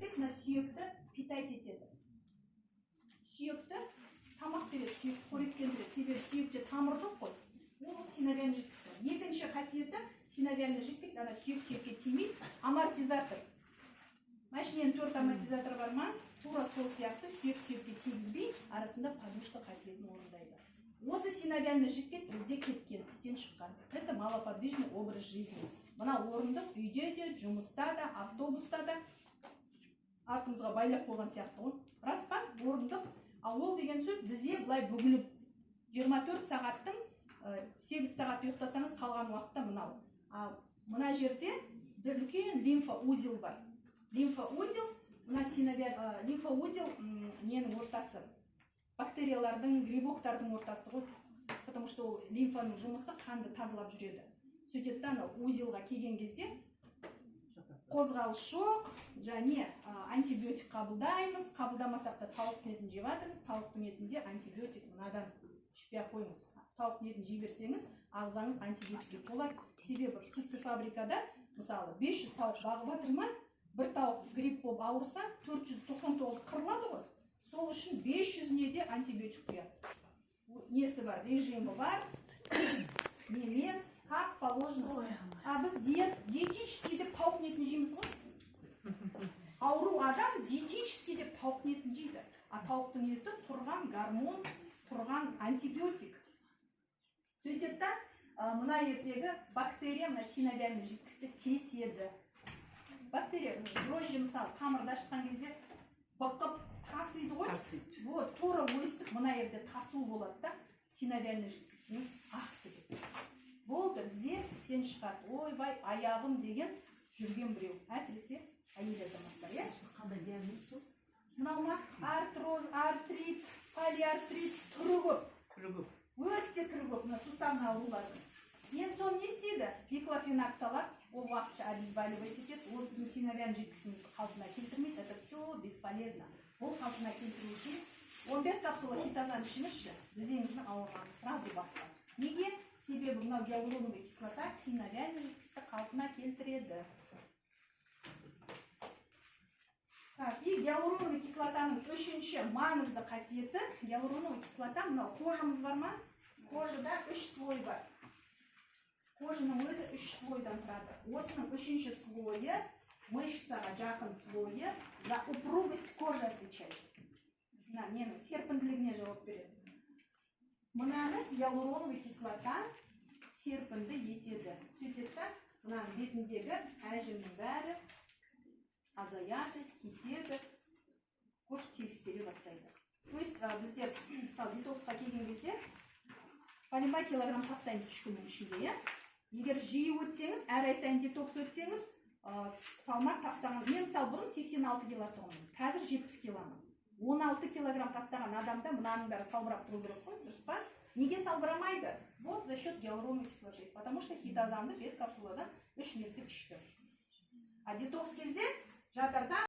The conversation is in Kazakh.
Жидкость мына сүйекті питать етеді, сүйекті тамақ береді, сүйекті қоректендіреді, себебі сүйекте тамыр жоқ қой. Ол синовиальный жидкость. Екінші қасиеті: синовиальный жидкость ана сүйек сүйекке тимейді, амортизатор. Машинаның төрт амортизаторы бар ма, тура сол сияқты сүйек сүйекке тигізбей, арасында подушка қасиетін орындайды. Осы синовиальный жидкость бізде кеткен, істен шыққан. Это малоподвижный образ жизни. Мына орындық үйде де, жұмыста да, автобуста да артымызға байлап қойған сияқты ғой, рас па? Орындық. Ал ол деген сөз тізе былай бүгіліп, 24 сағаттың 8 сағат ұйықтасаңыз, қалған уақытта мынау. Ал мына жерде үлкен лимфоузел бар. Лимфоузел мына лимфоузел ненің ортасы? Бактериялардың, грибоктардың ортасы ғой, потому что ол лимфаның жұмысы қанды тазалап жүреді. Сөйтеді да, анау узелға келген кезде қозғалыс жоқ және антибиотик қабылдаймыз, қабылдамасақ та тауықтың етін жеп жатырмыз. Тауықтың етінде антибиотик мынадан, ішпей ақ қойыңыз. Тауықтың етін жей берсеңіз, ағзаңыз антибиотикке толады, себебі птицефабрикада, мысалы, 500 тауық бағып жатыр ма, бір тауық грипп болып ауырса, 499 қырылады ғой. Сол үшін 500-іне де антибиотик құяды. Несі бар, режимі бар, немен, как положено. А біз диетический деп тауықтың етін жейміз ғой. Ауру адам диетический деп тауықтың етін жейді, а тауықтың еті тұрған гормон, тұрған антибиотик. Сөйтеді да, мына жердегі бактерия мына синовиальный жидкостьті теседі. Бактерия, дрожжи, мысалы, тамырды ашытқан кезде бықып тасиды ғой. Тасиды. Вот тура өстіп мына жерде тасу болады да, синовиальный жидкостіңіз ақты кетеді, болды, тізе істен шығады. «Ойбай, аяғым» деген жүрген біреу, әсіресе әйел азаматтар, иә. Қандай диагноз сол? Мынау ма? Артроз, артрит, полиартрит, түрі көп. Түрі көп. Өте түрі көп мына суставный аурулардың. Енді соны не істейді? Диклофенак салады, ол уақытша обезболивать етеді, ол сіздің синовиальный жидкостіңізді қалпына келтірмейді. Это все бесполезно. Ол қалпына келтіру үшін 15 капсула хитозан ішіңізші, тізеңіздің ауырғаны сразу басылады. Неге? Себебі мынау гиалуроновая кислота синовиальный жидкостьті қалпына келтіреді. Так, и гиалуроновая кислотаның үшінші маңызды қасиеті: гиалуроновая кислота мынау кожамыз бар ма, кожада үш слой бар. Кожаның өзі үш слойдан тұрады. Осының үшінші слойы, мышцаға жақын слойы, за упругость кожи отвечает, мына ненің серпімділігіне жауап береді. Мынаны гиалуроновая кислота серпімді етеді. Сөйтеді да, мынаның бетіндегі әжімнің бәрі азаяды, кетеді, кожа тегістеле бастайды. То есть бізде, мысалы, детоксқа келген кезде пәленбай килограмм тастаймыз 3 күннің ішінде, иә. Егер жиі өтсеңіз, әр ай сайын детокс өтсеңіз, салмақ тастаған. Мен, мысалы, бұрын 86 кило тұғынмын, қазір 70 киломын. 16 килограмм тастаған адамда мынаның бәрі салбырап тұру керек қой, дұрыс па? Неге салбырамайды? Вот за счет гиалуроновой кислоты, потому что хитозанды бес капсуладан 3 мезгіл ішті. А детокс кезде жатарда